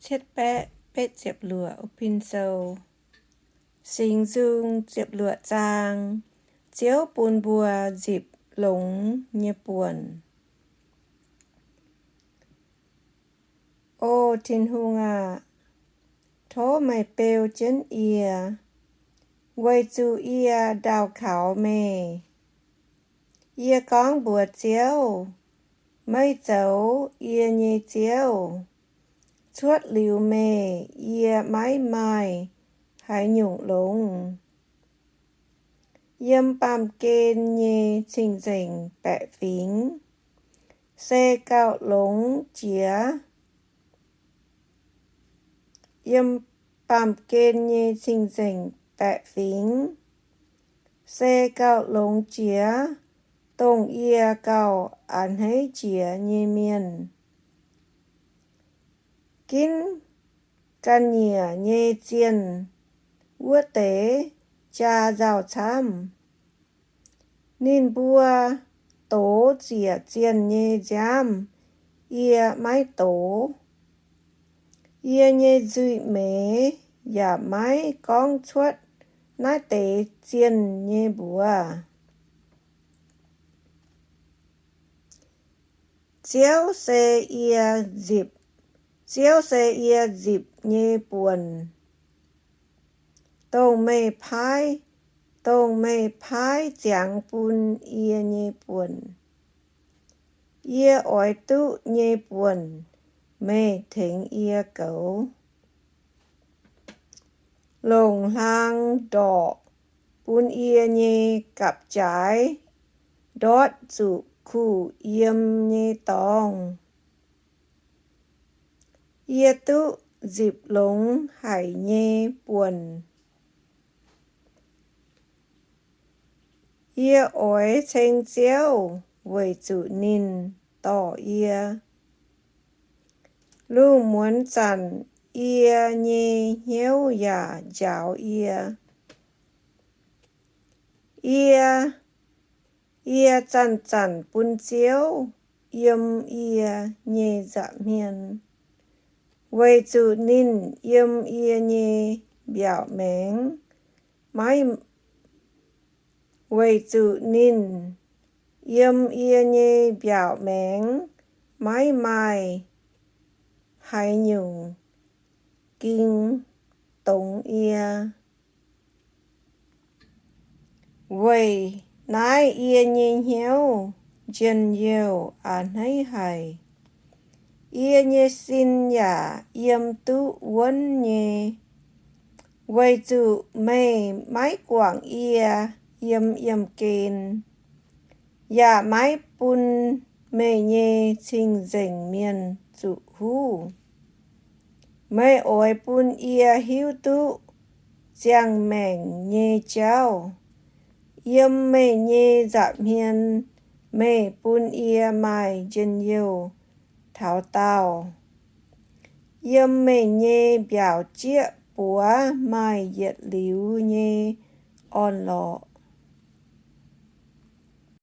Cietv baeqv betv ziepc luoqc, Opin Sou. Singx Nzung ziepc luoqc zaang. Ziouv bun mbuo nzipc longx nyei buonc. O Tin-Hungh aah! Tov meih beu jienv yie, weic zuqc yie ndaauh kaux meih. Yie gorngv mbuox Ziouv, Meih zoux yie nyei Ziouv. Cuotv liuz meih, yie maiv maaih haaix nyungc longx. Yiem baamh gen nyei cing-nzengc baeqc fingx se gauh longx jiex. Yiem baamh gen nyei cing-nzengc baeqc fingx se gauh longx jiex, dongh yie gauh a'hneiv jiex nyei mienh. Ginv ga'nyiec nyei zienh wuov deix jaa nzauh camv. Ninh mbuo dox ziec zienh nyei nziaamv, yie maiv dox. Yie nyei nzuih meix yaac maiv gorngv cuotv naaiv deix zienh nyei mbuox. Ziouv se yie nzipc, Ziouv se yie nzipc nyei buonc, dongh meih paaiv, dongh meih paaiv ziangx bun yie nyei buonc. Yie oix duqv nyei buonc meih tengx yie goux. Longc hlang ndorqc bun yie nyei gapv-jaaix ndortv zuqc kuh yiem nyei dorngh. Yie duqv nzipc longx haic nyei buonc. Yie oix ceng Ziouv weic zuqc ninh dorh yie. Lungh muonz zanc yie nyei hnyouv yaac njaaux yie. Yie, yie zanc-zanc bun Ziouv yiem yie nyei nza'hmien, weic zuqc ninh yiem yie nyei mbiaauc maengx maiv, weic zuqc ninh yiem yie nyei mbiaauc maengx maiv maaih haaix nyungc ging dongz yie. Weic naaiv yie nyei hnyouv njien-youh a'hneiv haic. Yie nyei sin yaac yiem duqv wuonv nyei, weic zuqc meih maiv guangc yie yiem yiemh gen, yaac maiv bun meih nyei cing-nzengc mienh zuqc huv. Meih oix bun yie hiuv duqv ziangh maengc nyei jauv. Yiem meih nyei nza'hmien meih bun yie maaih njien-youh taux daauh. Yiem meih nyei mbiaauc jieqv buoz maaih yietc liuz nyei orn-lorqc.